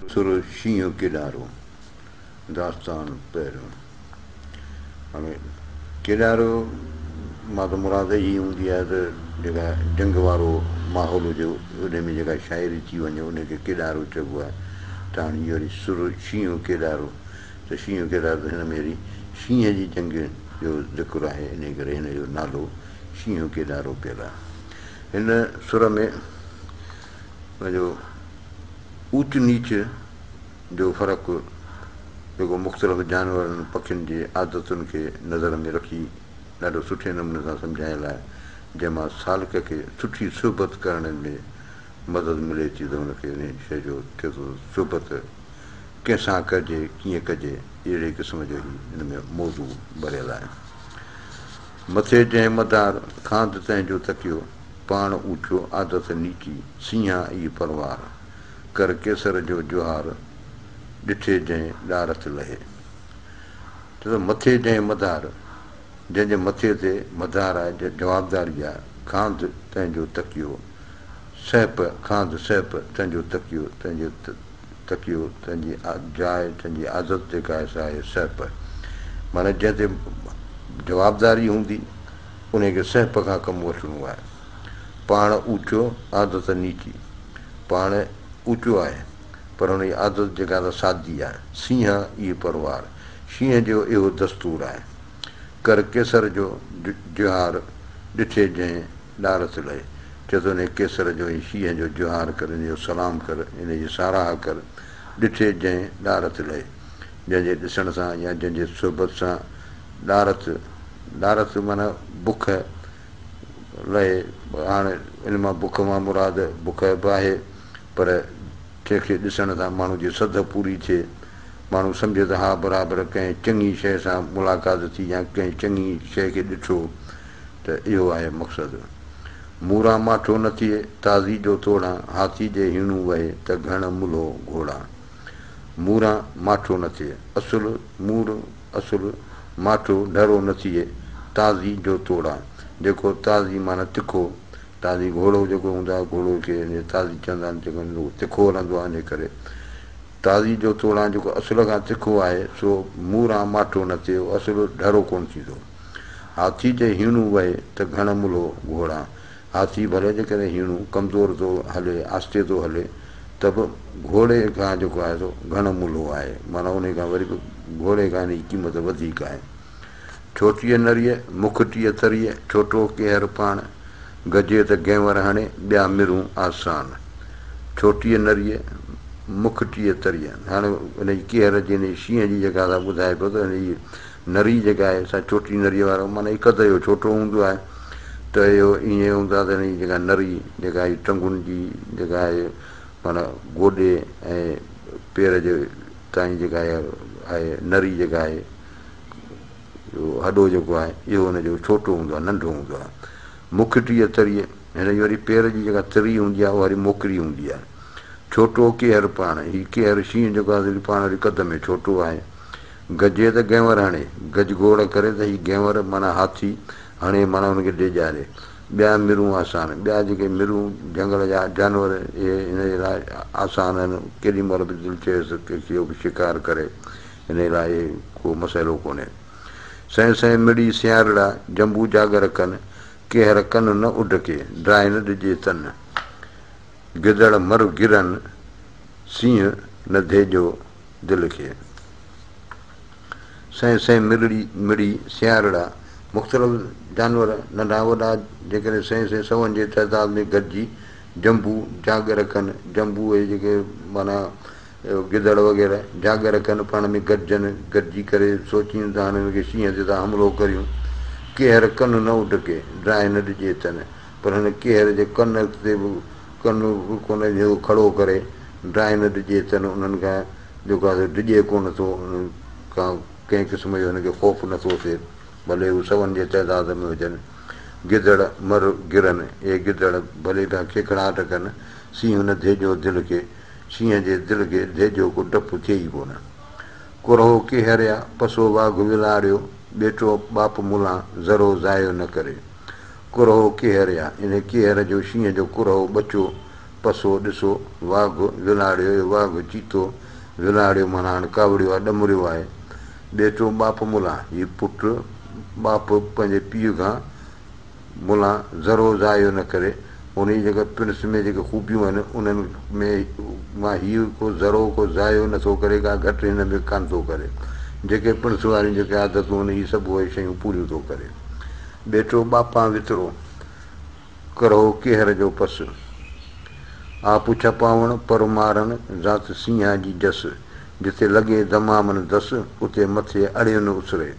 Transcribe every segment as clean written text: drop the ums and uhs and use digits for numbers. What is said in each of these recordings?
سر شينهن ڪيڏارو، داستان پهريون. هاڻي ڪيڏارو مان ته مراد هي هوندي آهي ته جيڪا جنگ وارو ماحول هجي ان ۾ جيڪا شاعري ٿي وڃي ان کي ڪيڏارو چئبو آهي ته هاڻي اهو وري سر شينهن ڪيڏارو ته شينهن ڪيڏارو ته هن ۾ وري شينهن جي جنگ جو ذڪر آهي ان ڪري هن جو نالو شينهن ڪيڏارو پيل آهي. هن سر ۾ پنهنجو اوچ نيچ جو فرق جيڪو مختلف جانورن پکين جي عادتن کي نظر ۾ رکي ڏاڍو سٺي نموني سان سمجهايل آهي، جنهن مان سالڪ کي سٺي صحبت ڪرڻ ۾ مدد ملي ٿي ته هن کي انهي شيء جو ٿئي ٿو صحبت ڪنهن سان ڪجي ڪيئن ڪجي اهڙي قسم جو هي ان ۾ موضوع ڀريل آهي. مٿي جنهن مدار، کانڌ تنهن جو تڪيو، پاڻ اوچو عادت نيچي، سينهان اي پروار، ڪر ڪيسر جو جوهار، ڏٺي جنهن ڏارت لهي. چئي ٿو مٿي جنهن مدار، جنهن جي مٿي تي مدار آهي، جوابداري آهي، کانڌ تنهن جو تڪيو، سهپ، کانڌ سهپ، تنهن جو تڪيو، تنهن جو تڪيو، تنهن جي جاء، تنهن جي عادت جيڪا آهي سا آهي سهپ. معنيٰ جنهن تي جوابداري هوندي، انهيء کي سهپ کان ڪم وٺڻو آهي. پاڻ اوچو، عادت نيچي. پاڻ اوچو آهي، پر هن جي عادت جيڪا ته سادي آهي. سينهان اي پروار، شينهن جو اهو دستور آهي. ڪر ڪيسر جو جهار، ڏٺي جنهن ڏارت لئي. چئي ٿو انهيء ڪيسر جو ۽ شينهن جو جهار ڪر، ان جو سلام ڪر، ان جي ساراهه ڪر. ڏٺي جنهن ڏارت لئي. جنهن جي ڏسڻ سان يا جنهن جي صحبت سان ڏارت، ڏارت معنيٰ بک، لهي. هاڻ ان مان بک مان مراد بک به آهي، پر ڪنهن کي ڏسڻ سان ماڻهو جي سڌ پوري ٿئي، ماڻهو سمجهي ته ها برابر ڪنهن چڱي شيء سان ملاقات ٿي يا ڪنهن چڱي شيء کي ڏٺو ته اهو آهي مقصد. موران ماٺو نه ٿئي، تازي جو توڙان، هاٿي جي هيڻو وهي ته گهڻ ملهو گهوڙان. موران ماٺو نه ٿئي، اصل مور اصل ماٺو ڍرو نه ٿئي، تازي جو توڙان، جيڪو تازي معنيٰ تکو، تازي گهوڙو جيڪو هوندو آهي، گهوڙو کي تازي چوندا آهن، جيڪو تکو هلندو آهي انهيء ڪري تازي جو توڙان جيڪو اصل کان تکو آهي، سو موران ماٺو نه ٿئي، اصل ڍرو ڪونه ٿيندو. هاٿي جي هيڻو وهي ته گهڻ ملهو گهوڙان. هاٿي ڀلي جيڪڏهن هيڻو، ڪمزور، ٿو هلي، آهستي ٿو هلي ته به گهوڙي کان جيڪو آهي سو گهڻ ملهو آهي، معنيٰ انهي کان وري به گهوڙي کان هن جي قيمت وڌيڪ آهي. ڇوٽيء نريء، مک ٽيء تريء، ڇوٽو ڪيهر پاڻ، گجي ته گينور هڻي، ٻيا مرون آسان. ڇوٽيء نريء، مک ٽيء تريء. هاڻي ان جي ڪيهر جي ان جي شينهن جي جيڪا اسان ٻڌائي پيو ته ان جي نري جيڪا آهي سا چوٽي نريء وارو معنيٰ هي قد جو ڇوٽو هوندو آهي ته اهو ائين هوندو آهي ته هن جي جيڪا نري جيڪا هي ٽنگن جي جيڪا آهي معنيٰ گوڏي ۽ پير جي تائين جيڪا آهي نري جيڪا آهي اهو هڏو جيڪو آهي اهو هن جو ڇوٽو هوندو آهي ننڍو هوندو آهي. مک ٽيهه تريء، هن جي وري پير جي جيڪا تري هوندي آهي اها وري موڪري هوندي آهي. ڇوٽو ڪيهر پاڻ، هي ڪيهر شينهن جيڪو آهي سو پاڻ وري قد ۾ ڇوٽو آهي. گجي ته گينور هڻي، گجگوڙ ڪري ته هي گينور معنيٰ هاٿي، هڻي معنيٰ هن کي ڊيڄاري. ٻيا مرون آسان، ٻيا جيڪي مرون جهنگل جا جانور اهي هن جي لاء آسان آهن، ڪيڏي مهل به دل چيس ڪنهن کي به شڪار ڪري. انهيء لاء ڪو مسئلو ڪونهي. سئين سئين مڙئي سيارڙا، جنبو جاڳر ڪن، ڪيهر ڪن نه اڍڪي، ڊاهي نه ڏجي تن. گدڙ مر گرن، سينهن نه ڌيڄو دل کي. سئين سئين مڙئي مڙئي سيارڙا، مختلف جانور، ننڍا وڏا، جيڪڏهن سئين سئين سون جي تعداد ۾ گڏجي جنبو جاڳر ڪن، جنبو اهي جيڪي معنيٰ گدڙ وغيره جاڳر ڪن، پاڻ ۾ گڏجن، گڏجي ڪري سوچين ته هاڻي هن کي شينهن تي ٿا حملو ڪريون. ڪيهر ڪن نه اڊڪي، ڊاهي نه ڏجي تن. پر هن ڪيهر جي ڪن تي به ڪن به ڪونه جهڙو کڙو ڪري، ڊاهي نه ڏجي تن، انهن کان جيڪو آهي سو ڊڄي ڪونه ٿو، انهن کان ڪنهن قسم جو هن کي خوف نه ٿو ٿئي، ڀلي هو سون جي تعداد ۾ هجن. گدڙ مر گرن، اهي گدڙ ڀلي پيا کيکڙاٽ ڪن، سينهن نه ڌيڄو دل کي، شينهن جي دل کي ڌيڄو ڪو ڊپ ٿئي ئي ڪونه. ڪرهو ڪيهريا، پسو واگهه ولاڙيو، ٻيٽو ٻاپ ملان، ذرو ضايع نه ڪري. ڪرهو ڪيهريا، انهي ڪيهر جو شينهن جو ڪرهو ٻچو پسو، ڏسو، واگهه ولاڙيو، اهو واگهه چيتو ولاڙيو معنيٰ هاڻ ڪاوڙيو آهي، ڏمريو آهي. ٻيٽو ٻاپ ملان، هي پٽ ٻاپ پنهنجي پيء کان ملان ذرو ضايع نه ڪري. انهيء جيڪا پڻس ۾ جيڪي خوبيون آهن، انهن ۾ مان هيء ڪو ذرو ڪو ضايع نه ٿو ڪري، ڪا گهٽ هن ۾ ڪانه ٿو ڪري. جيڪي پڻس واريون جيڪي عادتون آهن، هي سڀ اهي شيون پوريون ٿو ڪري. ٻيٽو ٻاپان وترو، ڪرهو ڪيهر جو پس. آپ ڇپاوڻ، پر مارڻ، ذات سينهان جي جس. جتي لڳي دمامن دس، اتي مٿي اڙين اسري.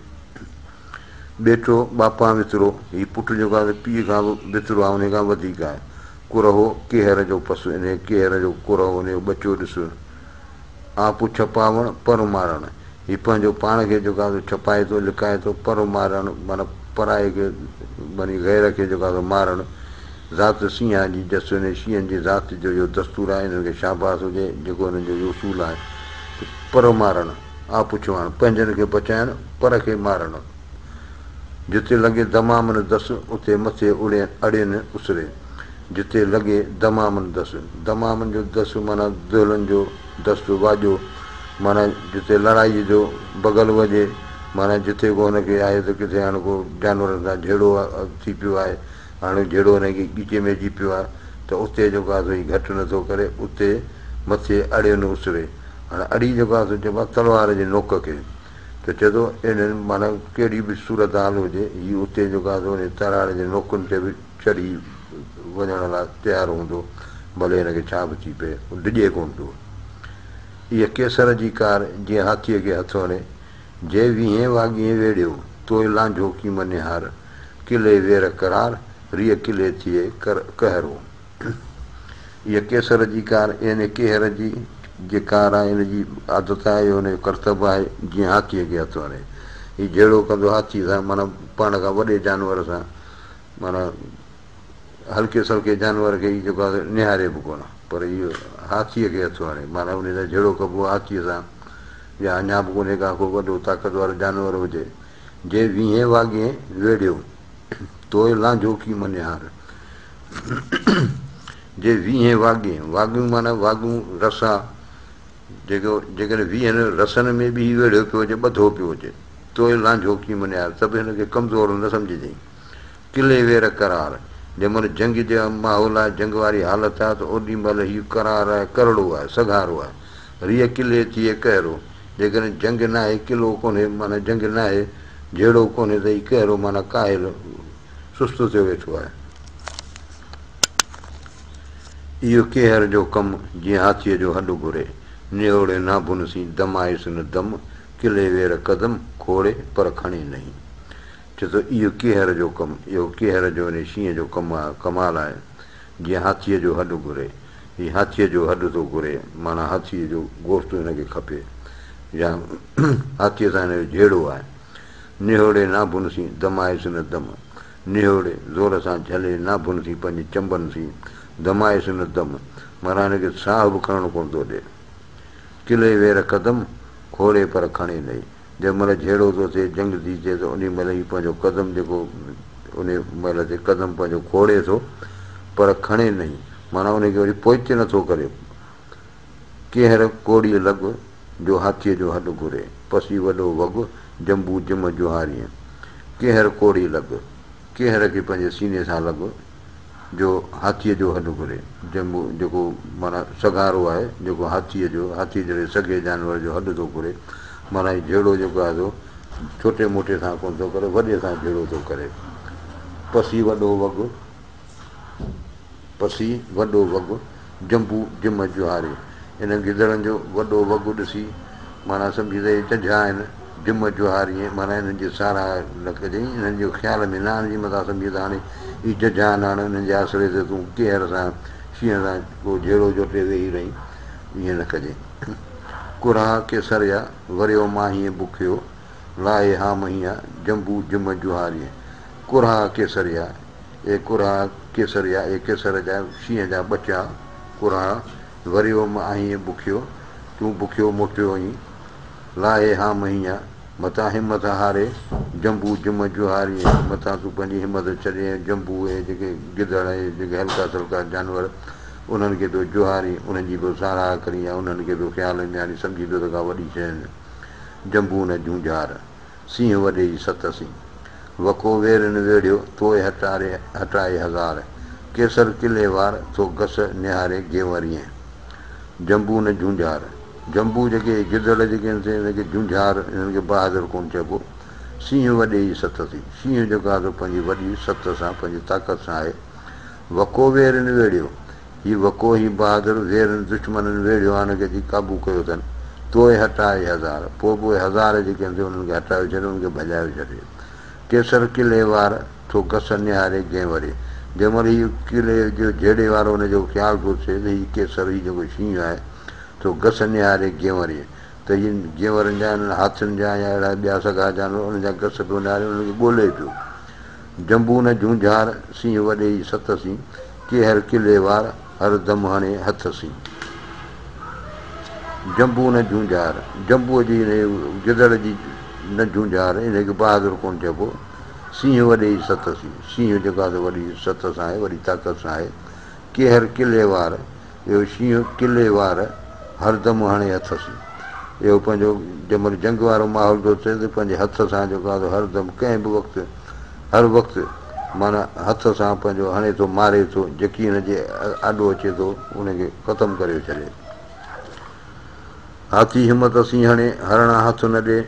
ٻيٽو ٻاپان وترو، هي پٽ جيڪو آهي سو پيء کان به وترو آهي، انهيء کان وڌيڪ آهي. ڪرهو ڪيهر جو پس، انهيء ڪيهر جو ڪرهو، انهيء جو ٻچو ڏس. آپ ڇپاوڻ، پر مارڻ، هي پنهنجو پاڻ کي جيڪو آهي سو ڇپائي ٿو، لڪائي ٿو. پر مارڻ معنيٰ پرائي کي يعني غير کي جيڪو آهي سو مارڻ. ذات سينهان جي جس، انهيء شينهن جي ذات جو اهو دستور آهي، انهن کي شاباس هجي، جيڪو انهن جو اهو اصول آهي ته پر مارڻ. آپ ڇوائڻ، پنهنجن کي بچائڻ، پر کي مارڻ. جتي لڳي دمامن دس، اتي مٿي اڙين اسري. جتي لڳي دمامن دس، دمامن جو دس معنيٰ دهلن جو دس، واڄو، معنيٰ جتي لڙائيء جو بغل وڄي، معنيٰ جتي ڪو هن کي آهي ته ڪٿي هاڻ ڪو جانورن سان جهيڙو ٿي پيو آهي، هاڻ جهيڙو هن کي ڳچي ۾ اچي پيو آهي ته اتي جيڪو آهي سو هي گهٽ نٿو ڪري، اتي مٿي اڙين اسري. هاڻ اڙي جيڪو آهي سو چئبو آهي تلوار جي نوڪ کي ته چئي ٿو انهن معنيٰ ڪهڙي به صورتحال هجي هي اتي جيڪو آهي سو انهي تراڙ جي نوڪن تي به چڙهي وڃڻ لاء تيار هوندو ڀلي هن کي ڇا به ٿي پئي هو ڊڄي ڪونه ٿو. اها ڪيسر جي ڪار جيئن هاٿيء کي هٿ هڻي جي ويهين واڳين ويڙهيو توء لانجهو ڪيم نهار قلعي وير قرار ريء قلعي ٿئي قهرو. اها ڪيسر جي ڪار يعني ڪيهر جي جي ڪار آهي، ان جي عادت آهي، اهو ان جو ڪرتب آهي، جيئن هاٿيء کي هٿ هڻي. هي جهيڙو ڪندو هاٿيء سان معنيٰ پاڻ کان وڏي جانور سان معنيٰ هلڪي سلڪي جانور کي هي جيڪو آهي سو نهاري به ڪونه پر هي هاٿيء کي هٿ هڻي معنيٰ ان سان جهيڙو ڪبو هاٿيء سان يا اڃا به ڪونهي ڪا ڪو وڏو طاقتور جانور هجي. جي ويهين واڳين ويڙهيو، توء لانجهو ڪيم نهار. جي ويهين واڳين، واڳيون معنيٰ واڳون رسا، جيڪو جيڪڏهن ويهن رسن ۾ به هي ويڙهيو پيو هجي، ٻڌو پيو هجي، توء لانجهو ڪيم نهار، ته به هن کي ڪمزور نه سمجهجئين. قلعي وير قرار، جنهن مهل جنگ جو ماحول آهي، جنگ واري حالت آهي ته اوڏي مهل هي قرار آهي، ڪرڙو آهي، سگهارو آهي. ريء قلعي ٿئي قهرو، جيڪڏهن جنگ ناهي، قلعو ڪونهي، معنيٰ جنگ ناهي، جهيڙو ڪونهي ته هي قهرو معنيٰ ڪاهل، سست ٿيو ويٺو آهي. اهو ڪيهر جو ڪم، جيئن هاٿيء جو هڏ گهري. نهوڙي ناڀن سين، دمائيس نه دم، قلعي وير قدم، کوڙي پر کڻي نهين. چئي ٿو، اهو ڪيهر جو ڪم، اهو ڪيهر جو يعني شينهن جو ڪم آهي، ڪمال آهي، جيئن هاٿيء جو هڏ گهري. هي هاٿيء جو هڏ ٿو گهري، معنيٰ هاٿيء جو گوشت هن کي کپي يا هاٿيء سان هن جو جهيڙو آهي. نهوڙي ناڀن سين، دمائيس نه دم. نهوڙي، زور سان جهلي، ناڀن سين، پنهنجي چنبن سين، دمائيس نه دم، معنيٰ هن کي ساهه به کڻڻ ڪونه ٿو ڏئي. قلعي وير قدم، کوڙي پر کڻي نئي. جنهن مهل جهيڙو ٿو ٿئي، جنگ ٿي ٿئي ته انهي مهل هي پنهنجو قدم جيڪو انهي مهل تي قدم پنهنجو کوڙي ٿو، پر کڻي نئي، معنيٰ انهي کي وري پوئتي نه ٿو ڪري. ڪيهر ڪوڙيء لڳ، جو هاٿيء جو هڏ گهري. پسي وڏو وڳ، جنبو جم جوهاريء. ڪيهر ڪوڙيء لڳ، ڪيهر کي پنهنجي سيني سان لڳ، جو هاٿيء جو هڏ گهري. جنبو جيڪو معنيٰ سگهارو آهي، جيڪو هاٿيء جو، هاٿيء جهڙي سگهي جانور جو هڏ ٿو گهري. معنيٰ هي جهيڙو جيڪو آهي سو ڇوٽي موٽي سان ڪونه ٿو ڪري، وڏي سان جهيڙو ٿو ڪري. پسي وڏو وڳ. پسي وڏو وڳ، جنبو جم جهاري. انهن گدڙن جو وڏو وڳ ڏسي معنيٰ سمجهي ته اهي ججها آهن. جم جهاري معنيٰ انهن جي ساراهه نه ڪجئين، انهن جي خيال ۾ نه آڻجي، متان سمجهي ته هاڻي اهي ججها آهن، هاڻي انهن جي آسري تي تون ڪيهر سان، شينهن سان ڪو جهيڙو جوٽي ويهي رهين، ائين نه ڪجئين. ڪرها ڪيسريا، وريو ماهيين بکيو، لاهي هام هيان، جنبو جم جهاري. ڪرها ڪيسريا، اي ڪرها ڪيسريا، اي ڪيسر جا شينهن جا ٻچا، ڪرها، وريو م آهين بکيو، تون بکيو موٽيو آهين، لاهي هام هيان، متان همٿ هاري، جنبو جم جهارين، متان تون پنهنجي همٿ ڇڏين ۽ جنبو اهي جيڪي گدڙ ۽ جيڪي هلڪا سلڪا جانور انهن کي پيو جهارين، انهن جي پيو ساراهه ڪرين يا انهن کي پيو خيال ۾ آڻين، سمجهين پيو ته ڪا وڏي شيء آهن. جنبو نه جهونجهار، سينهن وڏي جي ست سين. وکو ويرين ويڙهيو، توء هٽاري هٽائي هزار. ڪيسر قلعي وار، ٿو گس نهاري گينورين. جنبو نه جهونجهار، جنبو جيڪي گدڙ جيڪي آهن سي انهن کي جهونجهار، انهن کي بهادر ڪونه چئبو. سينهن وڏي جي ست ٿي. شينهن جيڪو آهي سو پنهنجي وڏي ست سان، پنهنجي طاقت سان آهي. وڪو ويرين ويڙهيو. هي وڪو، هي بهادر، ويرين دشمنن ويڙهيو آهن کي اچي قابو ڪيو اٿن. توء هٽائي هزار. پوء به اهي هزار جيڪي آهن سي انهن کي هٽايو ڇڏي، انهن کي ڀڄايو ڇڏي. ڪيسر قلعي وار، ٿو گس نهاري گينوري. جنهن مهل هي قلعي جو جهيڙي وارو ان جو خيال ٿو ٿئي ته هي ڪيسر، هي جيڪو شينهن آهي، ٿو گس نهاري گينوري. ته هي جينورن جا، انهن هاٿين جا يا اهڙا ٻيا سگها جانور انهن جا گس پيو نهاري، انهن کي ڳولي پيو. جنبو نه جهونجهار، سينهن وڏي ئي ست سين، ڪيهر قلعي وار، هر دم هڻي هٿ سين. جنبو نه جهونجهار، جنبوء جي انهيء گدڙ جي نه جهونجهار، انهيء کي بهادر ڪونه چئبو. سينهن وڏي ئي ست سين، سينهن جيڪو آهي سو وڏي ست سان آهي، وڏي طاقت سان آهي. ڪيهر قلعي وار، اهو شينهن قلعي وار هردم هڻي هٿ سين. اهو پنهنجو جنهن مهل جنگ وارو ماحول ٿو ٿئي ته پنهنجي هٿ سان جيڪو آهي سو هردم ڪنهن به وقت هر وقت معنيٰ هٿ سان پنهنجو هڻي ٿو ماري ٿو جيڪي هن جي آڏو اچي ٿو ان کي ختم ڪريو ڇڏي. هاٿي همت سين هڻي هرڻا هٿ نه ڏي،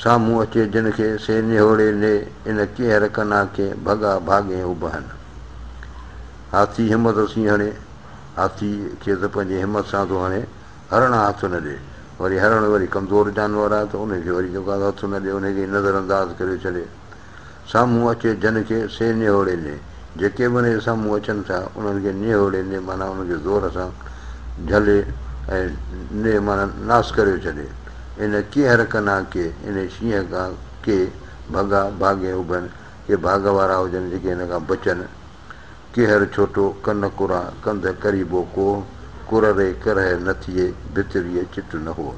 سامهون اچي جن کي سي نهوڙي ني، ان ڪيهر ڪنا کي ڀڳا ڀاڳين اڀهن. هاٿي همت سين هڻي، هاٿي کي ته پنهنجي همت سان ٿو هڻي، هرڻ هٿ نه ڏي. وري هرڻ وري ڪمزور جانور آهي ته ان کي وري جيڪو آهي هٿ نه ڏي، ان کي نظر انداز ڪريو ڇڏي. سامهون اچي جن کي، سي نهوڙي ني. جيڪي به ان جي سامهون اچن ٿا، انهن کي نهوڙي ني معنيٰ انهن کي زور سان جهلي ۽ ني معنيٰ ناس ڪريو ڇڏي. ان ڪيهر ڪنان ڪي، انهي شينهن کان ڪي ڀڳا ڀاڳين اڀن، ڪي ڀاڳ وارا هجن جيڪي هن کان بچن. ڪيهر ڇوٽو، ڪن ڪرا، ڪنڌ قريبو ڪوهه، ڪر ري ڪرهه نه ٿئي، ڀتريء چٽ نه هوء.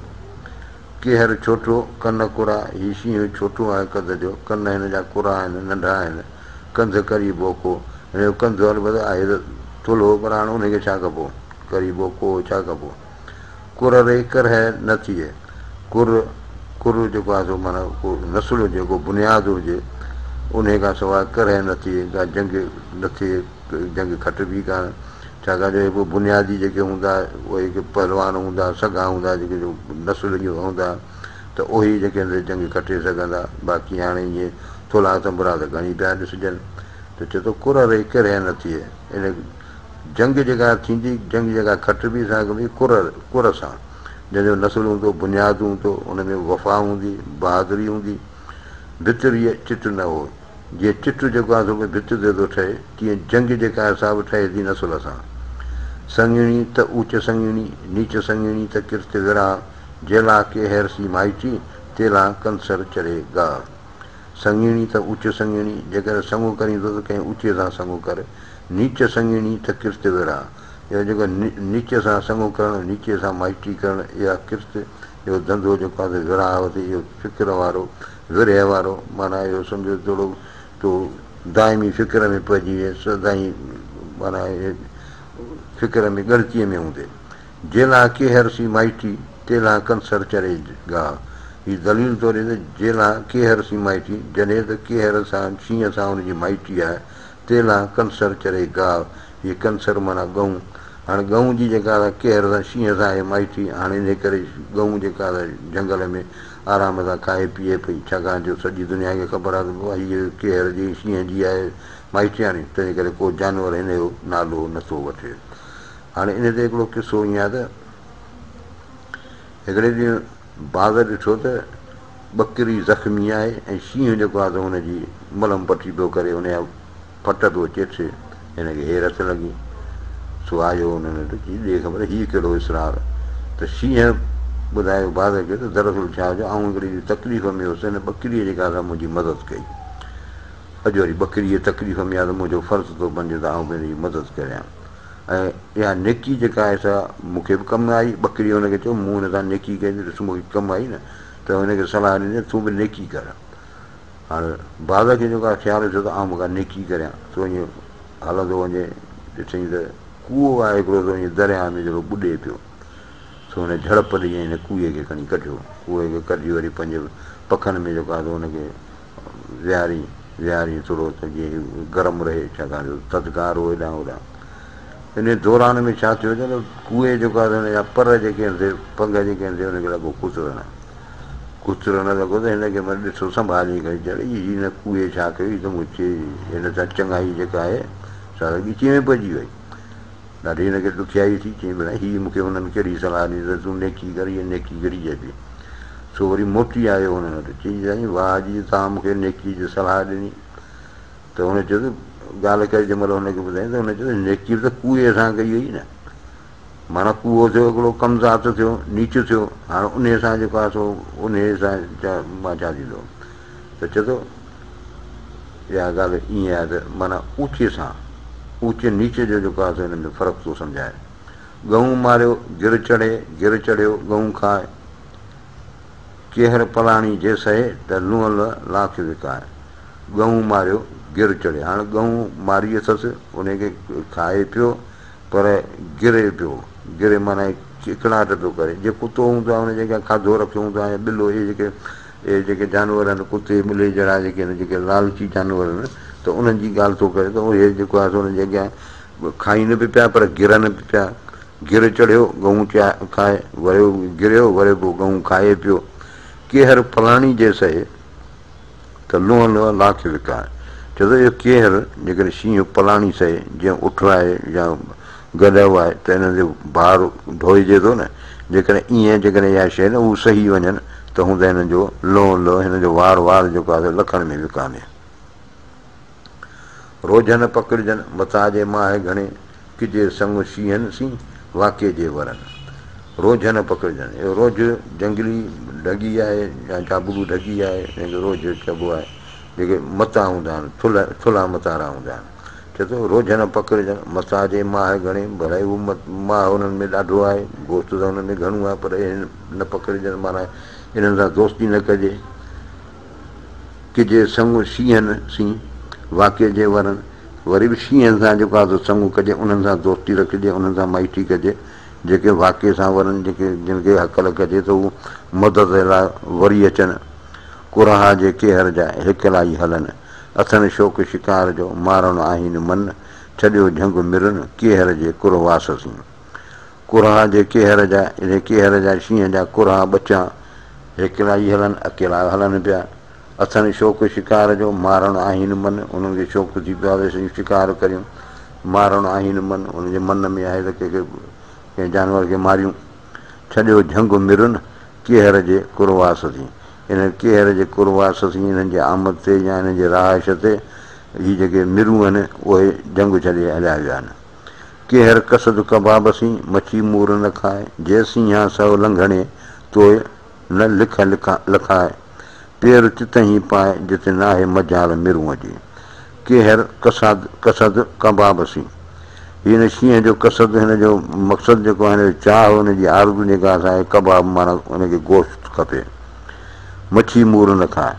ڪيهر ڇوٽو، ڪن ڪرا، هي شينهن ڇوٽو آهي قد جو، ڪن هن جا ڪرا آهن، ننڍا آهن، ڪنڌ قريبو ڪوهه، هن جو ڪنڌ البته آهي ته ٿلهو پر هاڻ انهي کي ڇا ڪبو، قريبو ڪوهه ڇا ڪبو. ڪر ري ڪرهه نه ٿئي، ڪر، ڪر جيڪو آهي سو معنيٰ ڪو نسل هجي، ڪو بنياد هجي، انهيء کان سواء ڪرهه نه ٿئي، ڪا جنگ نه ٿئي، جنگ کٽبي ڪانه، ڇاڪاڻ جو اهي پوء بنيادي جيڪي هوندا، اهي هڪ پهلوان هوندا، سگها هوندا، جيڪي جو نسل اهو هوندا ته اهي ئي جيڪي آهن سي جنگ کٽي سگهندا، باقي هاڻي ائين ٿلها ٿنڀرا ته گهڻي پيا ڏسجن. ته چئي ٿو ڪر ري ڪرهه نه ٿئي، ان جنگ جيڪا ٿيندي، جنگ جيڪا کٽبي سا ڪبي ڪر، ڪر سان، جنهن جو نسل هوندو، بنياد هوندو، ان ۾ وفا هوندي، بهادري هوندي. ڀتريء چٽ نه هو. جيئن چٽ جيڪو آهي سو به ڀت تي ٿو ٺهي، تيئن جنگ جيڪا آهي سا به ٺهي ٿي نسل سان. سڱيڻي ته اوچ سڱيڻي، نيچ سڱيڻي ته ڪرت وراهه، جيلا ڪيهر سي مائٽي، تيلا ڪنسر چڙهي گاهه. سڱيڻي ته اوچ سڱيڻي، جيڪڏهن سڱو ڪرين ٿو ته ڪنهن اوچي سان سڱو ڪر. نيچ سڱيڻي ته ڪرت وراهه. اهو جيڪو نيچ سان سڱو ڪرڻ، نيچي سان مائٽي ڪرڻ، اها ڪرت، اهو ڌنڌو جيڪو آهي سو ورهاء ٿي، اهو فڪر وارو، ورهيه وارو، معنيٰ اهو سمجهو ٿورو تو دائمي فڪر ۾ پئجي وئين، سدائين معنيٰ فڪر ۾ ڳڻتيء ۾ هوندين. جيلان ڪيهر سين مائٽي، تيلان ڪنسر چري گاهه. هي دليل ٿو ڏئي ته جيلان ڪيهر سين مائٽي، جڏهن ته ڪيهر سان، شينهن سان ان جي مائٽي آهي، تيلان ڪنسر چري گاهه. هي ڪنسر معنيٰ ڳئون. هاڻ ڳئون جي جيڪا سا ڪيهر سان شينهن سان آهي مائٽي، هاڻ انهيء ڪري ڳئون جيڪا سا جهنگل ۾ آرام سان کائي پيئي پئي، ڇاڪاڻ جو سڄي دنيا کي خبر آهي ته بابا هيء ڪيهر جي شينهن جي آهي مائٽياڻي، تنهن ڪري ڪو جانور هن جو نالو نٿو وٺي. هاڻي ان تي هڪڙو قصو ائين آهي ته هڪڙي ڏينهن باز ڏٺو ته ٻڪري زخمي آهي ۽ شينهن جيڪو آهي سو هن جي ملم پٽي پيو ڪري، ان جا ڦٽ پيو چيٺي، هن کي حيرت لڳي، سو آيو هن وٽ چي ڏي خبر هي ڪهڙو اسرار؟ ته شينهن ٻڌايو باز کي ته دراصل ڇا جو آئون هڪڙي ڏينهن تڪليف ۾ هوس، هن ٻڪريء جيڪا سا منهنجي مدد ڪئي، اڄ وري ٻڪريء تڪليف ۾ آهي ته منهنجو فرض ٿو بنجي ته آئون به هن جي مدد ڪريان. ۽ اها نيڪي جيڪا آهي سا مون کي به ڪم آئي. ٻڪريء هن کي چيو، مون هن سان نيڪي ڪئي ته ڏس مون کي ڪم آئي نه، ته هن کي صلاح ڏني ته تون به نيڪي ڪر. هاڻ باز کي جيڪو آهي خيال ٿيو ته آئون به ڪا نيڪي ڪريان، سو ائين هلندو وڃي ڏٺائين ته ڪوئو آهي هڪڙو سو ائين درياهه ۾ جهڙو ٻڏي پيو. سو هن جهڙپ ڏئي ۽ هن ڪوئي کي کڻي ڪڍيو. ڪوئي کي ڪڍي وري پنهنجي پکن ۾ جيڪو آهي سو هن کي ويهاري ويهاري ٿورو ته جيئن هي گرم رهي ڇاڪاڻ جو ٿڌڪار هو هيڏانهن هوڏانهن. انهي دوران ۾ ڇا ٿيو جو ڪوئي جيڪو آهي سو هن جا پر جيڪي آهن سي پنگهه جيڪي آهن سي هن کي لڳو ڪترڻ. ڪترڻ لڳو ته هن کي من ڏٺو سنڀالي کڻي چڙهي هي هن ڪوئي ڇا ڪيو هي ته مون چي هن سان چڱائي جيڪا آهي سا ته ڳچيء ۾ پئجي وئي. ڏاڍي هن کي ڏکيائي ٿي، چيائين ڀلا هي مون کي هنن ڪهڙي صلاح ڏني ته تون نيڪي ڪر، هيء نيڪي ڪهڙي چئبي؟ سو وري موٽي آيو هنن وٽ، چيائين سائين واهه جي توهان مون کي نيڪي جي صلاح ڏني. ته هن چيو ته ڳالهه ڪري جنهن مهل هن کي ٻڌايائين ته هن چيو ته نيڪي به ته ڪوئي سان ڪئي وئي نه، معنيٰ ڪوئو ٿيو هڪڙو ڪم ذات ٿيو، نيچ ٿيو، هاڻ انهيء سان جيڪو آهي سو انهيء سان مان ڇا ٿيندو؟ ته چئي ٿو اها ڳالهه ائين آهي ته معنيٰ اوچي سان اوچي نيچ جو جيڪو آهي سو هن ۾ فرق ٿو سمجهائي. ڳئون ماريو گر چڙهي، گر چڙهيو ڳئون کاء. ڪيهر پلاڻي جي سهي ته لونء لاک وڪاء. ڳئون ماريو گر چڙهي، هاڻ ڳئون ماري اٿس انهي کي کائي پيو پر گري پيو، گري معنيٰ چيڪڙاٽ پيو ڪري. جي ڪتو هوندو آهي ان جي اڳيان کاڌو رکيو هوندو آهي يا ٻلو اهي جيڪي اهي جيڪي جانور آهن ڪتي ٻلي جهڙا جيڪي آهن جيڪي لالچي جانور آهن ته انهن جي ڳالهه ٿو ڪري ته اهي جيڪو آهي سو انهن جي اڳيان کائين به پيا پر گرن به پيا. گر چڙهيو ڳئون کائي وريو گريو وري پوء ڳئون کائي پيو. ڪيهر پلاڻي جي سهي ته لونء لونء لاک وڪاء. چئي ٿو اهو ڪيهر جيڪڏهن شينهن پلاڻي سهي جيئن اٺ آهي يا گڏهه آهي ته انهن تي بار ڍوئجي ٿو نه، جيڪڏهن ائين جيڪڏهن اها شيء نه هو سهي وڃن ته هوند هنن جو لونء لونء هنن جو وار وار جيڪو آهي سو لکن ۾ وڪامي. روجهه نه پڪڙجن، متاع جي ماهه گهڻي، ڪجي سڱ شينهن سين، واقعي جي ورن. روجهه نه پڪڙجن، اهو روجهه جهنگلي ڍڳي آهي يا جابلو ڍڳي آهي، جنهن کي روجهه چئبو آهي، جيڪي متا هوندا آهن، ٿلهه ٿلها متارا هوندا آهن. چئي ٿو، روجهه نه پڪڙجن، متاع جي ماهه گهڻي، ڀلائي اهو ماهه انهن ۾ ڏاڍو آهي، گوشت ته انهن ۾ گهڻو آهي، پر اهي نه پڪڙجن معنيٰ انهن سان دوستي نه ڪجي. ڪجي سڱ شينهن سين، واقعي جي ورن، وري به شينهن سان جيڪو آهي سو سڱ ڪجي، انهن سان دوستي رکجي، انهن سان مائٽي ڪجي، جيڪي واقعي سان ورن، جيڪي جن کي هڪل ڪجي ته هو مدد لاء وري اچن. ڪرها جي ڪيهر جا هيڪلائي هلن، اٿن شوق شڪار جو، مارڻ آهين من، ڇڏيو جهنگ مرن، ڪيهر جي ڪرواس سين. ڪرها جي ڪيهر جا، انهي ڪيهر جا شينهن جا ڪرها ٻچا، هيڪلائي هلن، اڪيلا هلن پيا. اٿن شوق شڪار جو، مارڻ آهين من، انهن کي شوق ٿي پيو آهي ته اسين شڪار ڪريون. مارڻ آهين من، انهن جي من ۾ آهي ته ڪنهن کي ڪنهن جانور کي ماريون. ڇڏيو جهنگ مرن، ڪيهر جي ڪرواس سين. انهن ڪيهر جي ڪرواس سين، انهن جي آمد تي يا انهن جي رهائش تي، هي جيڪي مرون آهن، اهي جهنگ ڇڏي هليا ويا آهن. ڪيهر قصد ڪباب سين، مڇي مور نه کاء، جي سينهان سئو لنگهڻي، توء نه لک لکاء، پير تتهين پاء، جت ناهي مجال مرونء جي. ڪيهر قصد ڪباب سين. هي هن شينهن جو قصد، هن جو مقصد جيڪو آهي، هن جو چاهه، هن جي آرزو جيڪا سا آهي ڪباب معنيٰ هن کي گوشت کپي. مڇي مور نه کاء.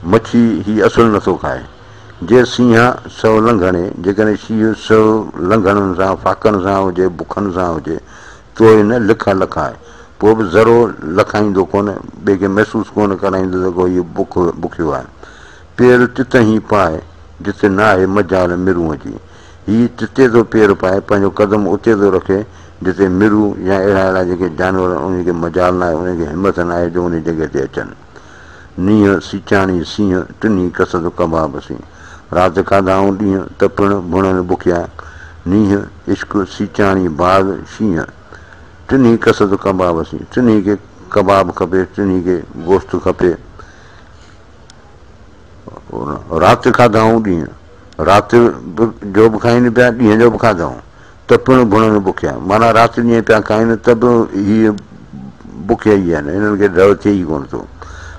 مڇي هي اصل نٿو کائي. جي سينهان سئو لنگهڻي، جيڪڏهن شينهن سئو لنگهڻن سان، فاقن سان هجي، بکن سان هجي، توء نه لک لکائي. پوء به ذرو لکائيندو ڪونه، ٻئي کي محسوس ڪونه ڪرائيندو ته ڪو هيء بک بکيو آهي. پير تتهين پاء، جت ناهي مجال مرونء جي. هي تتي ٿو پير پائي، پنهنجو قدم اتي ٿو رکي، جتي مرون يا اهڙا اهڙا جيڪي جانور آهن، انهن کي مجال ناهي، انهن کي همٿ ناهي جو انهي جڳهه تي اچن. نينهن، سيچاڻي، سينهن، ٽنهي قصد ڪباب سين. رات کاڌائون ڏينهن، ته پڻ ڀڻن بکيا. نينهن، عشق، سيچاڻي، باز، شينهن، ٽنهي قصد ڪباب سين. ٽنهي کي ڪباب کپي، ٽنهي کي گوشت کپي. رات کاڌائون ڏينهن، رات جو به کائين پيا، ڏينهن جو به کاڌائون. ته پڻ ڀڻن بکيا، معنيٰ رات ڏينهن پيا کائين ته به هي بکيا ئي آهن، هنن کي ڍؤ ٿئي ئي ڪونه ٿو.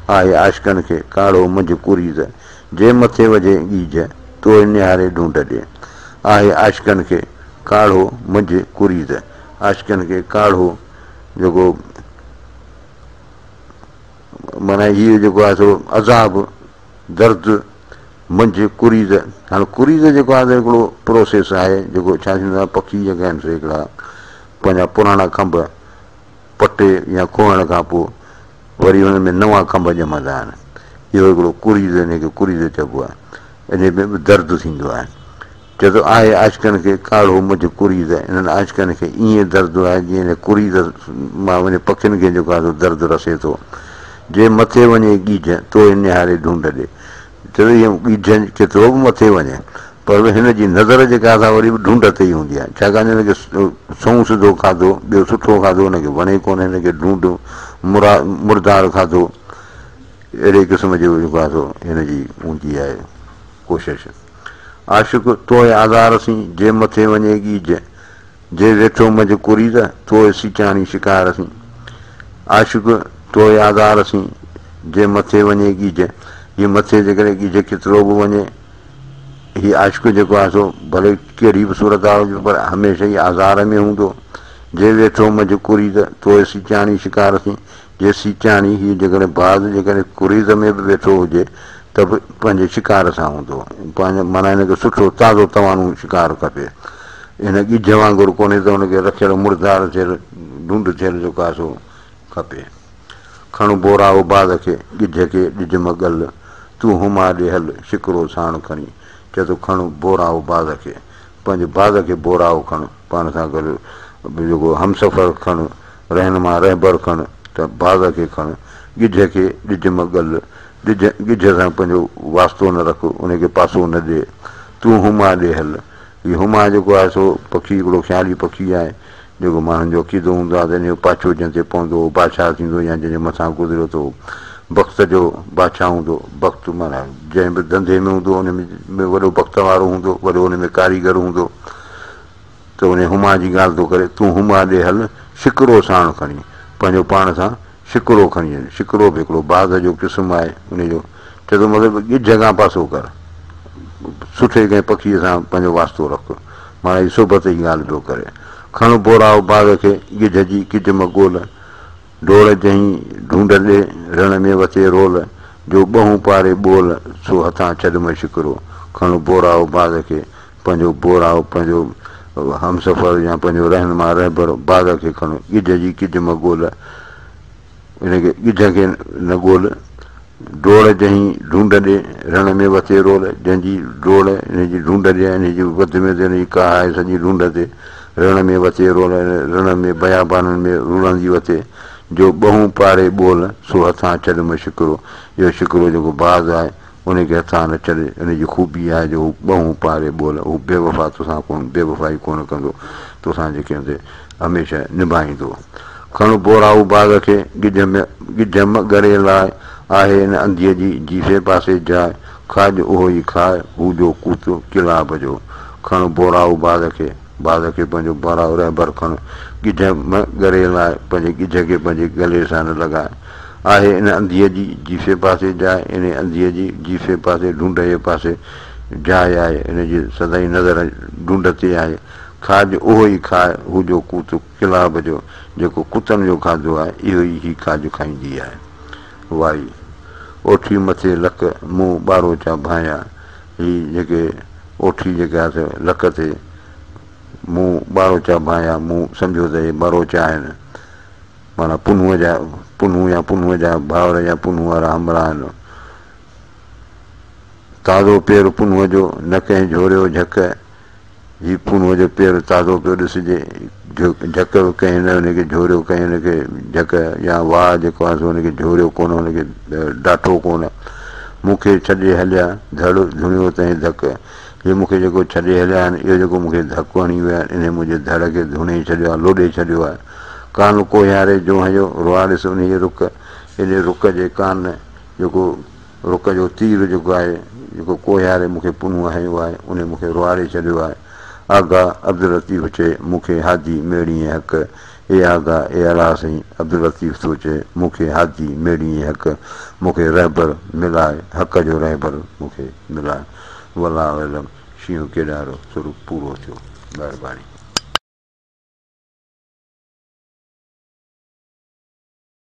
آهي عاشقن کي ڪاڙهو منجهه ڪريز، جي مٿي وجهي ڳيجهه، توء نهاري ڍونڍ ڏي. آهي عاشقن کي ڪاڙهو منجهه ڪريز، عاشقن کي ڪاڙهو جيڪو معنيٰ هيء جيڪو آهي سو عذاب، درد، منجهه ڪريز، هاڻي ڪريز جيڪو آهي ته هڪڙو پروسيس آهي جيڪو ڇا ٿيندو آهي پکي جيڪا آهن سي هڪڙا پنهنجا پراڻا کنڀ پٽي يا کوهڻ کان پوء وري انهن ۾ نوان کنڀ ڄمندا آهن. اهو هڪڙو ڪريز ان کي ڪريز چئبو آهي. انهي ۾ به درد ٿيندو آهي. چئي ٿو آهي عاشقن کي ڪاڙهو منجهه ڪريز، انهن عاشقن کي ائين درد آهي جيئن انهي ڪريز مان وڃي پکين کي جيڪو آهي سو درد رسي ٿو. جي مٿي وڃي ڳيجهه، توئي نهاري ڍونڍ ڏي. چئي ٿو هيء ڳيجهه ڪيترو به مٿي وڃي پر هن جي نظر جيڪا آهي سا وري به ڍونڍ تي ئي هوندي آهي. ڇاڪاڻ جو هن کي سنئون سڌو کاڌو، ٻيو سٺو کاڌو هن کي وڻي ڪونه، هن کي ڍونڍ مردار کاڌو اهڙي قسم جو جيڪو آهي سو هن جي هوندي آهي ڪوشش. عاشق توء آزار سين، جي مٿي وڃي ڳيج، جي ويٺو منجهه ڪريز، توء سيچاڻي شڪار سين. عاشق توء آزار سين، جي مٿي وڃي ڳيج، هي مٿي جيڪڏهن ڳيج ڪيترو به وڃي، هي عاشق جيڪو آهي سو ڀلي ڪهڙي به صورت حال هجي پر هميشه ئي آزار ۾ هوندو. جي ويٺو منجهه ڪريز، توء سيچاڻي شڪار سين. جي سيچاڻي، هي جيڪڏهن باز جيڪڏهن ڪريز ۾ به ويٺو هجي ته به پنهنجي شڪار سان هوندو. پنهنجو معنيٰ هن کي سٺو تازو توانو شڪار کپي. هن ڳجهه وانگر ڪونهي ته هن کي رکيل مردار ٿيل ڍونڍ ٿيل جيڪو آهي سو کپي. کڻ بورائو باز کي، ڳجهه کي ڏج م ڳل، تون هما ڏي هل، شڪرو ساڻ کڻي. چئي ٿو کڻ بورائو باز کي، پنهنجي باز کي بورائو کڻ، پاڻ سان گڏ جيڪو همسفر کڻ، رهنما رهبر کڻ ته باز کي کڻ، ڳجهه کي ڏج م ڳل، ڏج ڳجهه سان پنهنجو واسطو نه رک، ان کي پاسو نه ڏي، تون هما ڏي هل. هي هما جيڪو آهي سو پکي هڪڙو خيالي پکي آهي، جيڪو ماڻهن جو عقيدو هوندو آهي ته ان جو پاڇو جنهن تي پوندو اهو بادشاهه ٿيندو يا جنهن جي مٿان گذريو ته اهو بخت جو بادشاهه هوندو. بخت معنيٰ جنهن به ڌنڌي ۾ هوندو ان ۾ وڏو بخت وارو هوندو، وڏو ان ۾ ڪاريگر هوندو. ته انهيء هما جي ڳالهه ٿو ڪري، تون هما ڏي هل، شڪرو ساڻ کڻي، پنهنجو پاڻ سان شڪرو کڻي وڃ. شڪرو به هڪڙو باز جو قسم آهي، انهيء جو چئي ٿو مطلب ڳجهه کان پاسو ڪر، سٺي ڪنهن پکيء سان پنهنجو واسطو رک. معنيٰ هي صحبت جي ڳالهه پيو ڪري. کڻ بورائو باز کي، ڳجهه جي ڪج م ڳول. ڊوڙ جنهين ڍونڍ ڏي، رڻ ۾ وتي رول، جو ٻهون پاري ٻول، سو هٿان ڇڏ م شڪرو. کڻ بورائو باز کي، پنهنجو بورائو، پنهنجو همسفر يا پنهنجو رهنما، رهبر، باز کي کڻ، ڳجهه جي ڪج م ڳول، ان کي ڳجهه کي نه ڳول. ڊوڙ جنهين ڍونڍ ڏي، رڻ ۾ وتي رول، جنهن جي ڊوڙ ان جي ڍونڍ ڏي، ان جي وڌ ۾ وڌ ان جي ڪاهه آهي سڄي ڍونڍ تي، رڻ ۾ وتي رول، رڻ ۾ بيابانن ۾ رلندي وتي، جو ٻهون پاري ٻول، سو هٿان ڇڏ م شڪرو، اهو شڪرو جيڪو باز آهي، ان کي هٿان نه ڇڏ، ان جي خوبي آهي جو هو ٻهون پاري ٻول، هو بيوفا توسان ڪونه، بيوفائي ڪونه ڪندو، توسان جيڪي هوندي هميشه نڀائيندو. کڻ بورائو باز کي، ڳجهه ۾ ڳجهه م ڳري لاء، آهي ان انڌيء جي جيسي پاسي جاء، کاڄ اهو ئي کاء، هو جو ڪوت ڪلاب جو. کڻ بورائو باز کي، باز کي پنهنجو بورائو رهبر کڻ، ڳجهه م ڳري لاء، پنهنجي ڳجهه کي پنهنجي ڳلي سان نه لڳاء. آهي ان انڌيء جي جيسي پاسي جاء، انهيء انڌيء جي جيسي پاسي ڍونڍ جي پاسي جاء آهي، ان جي سدائين نظر ڍونڍ تي آهي. کاڄ اهو ئي کاء، هو جو ڪوت ڪلاب جو، جيڪو ڪتن جو کاڌو آهي، اهو ئي هي کاڄ کائيندي آهي. وائي، اوٺي مٿي لڪ، مون ٻاروچا ڀانئيا. هي جيڪي اوٺي جيڪا آهي سو لڪ تي، مون ٻاروچا ڀانئيا، مون سمجهيو ته اهي ٻاروچا آهن. معنيٰ پنهونء جا، پنهون يا پنهونء جا ڀائر يا پنهون وارا همراهه آهن. تازو پير پنهونء جو، نه ڪنهن جهوريو جهڪ. هي پنهونء جو پير تازو پيو ڏسجي. جهڪ به ڪنهن نه هن کي جهوريو، ڪنهن هن کي جهڪ يا واء جيڪو آهي سو هن کي جهوريو ڪونه، هن کي ڊاٺو ڪونه. مون کي ڇڏي هليا، ڌڙ ڌڻيو تنهن ڌڪ. هي مون کي جيڪو ڇڏي هليا آهن، اهو جيڪو مون کي ڌڪ هڻي ويا آهن، انهي منهنجي ڌڙ کي ڌوڻي ڇڏيو آهي، لوڏي ڇڏيو آهي. ڪان ڪوهياري جو هنيو، رئاڙيس انهيء رڪ، انهيء رڪ جي ڪان، جيڪو رڪ جو تير جيڪو آهي، جيڪو ڪوهياري مون کي پنهون هنيو آهي، انهيء مون کي رئاڙي ڇڏيو آهي. آغا عبداللطيف چئي، مون کي هادي ميڙيئين حق، اي آغا، اي الله سائين، عبداللطيف ٿو چئي، مون کي هادي ميڙيئين حق، مون کي رهبر ملاء، حق جو رهبر مون کي ملاء. والله اعلم. شينهن ڪيڏارو سرو پورو ٿيو. مهرباني.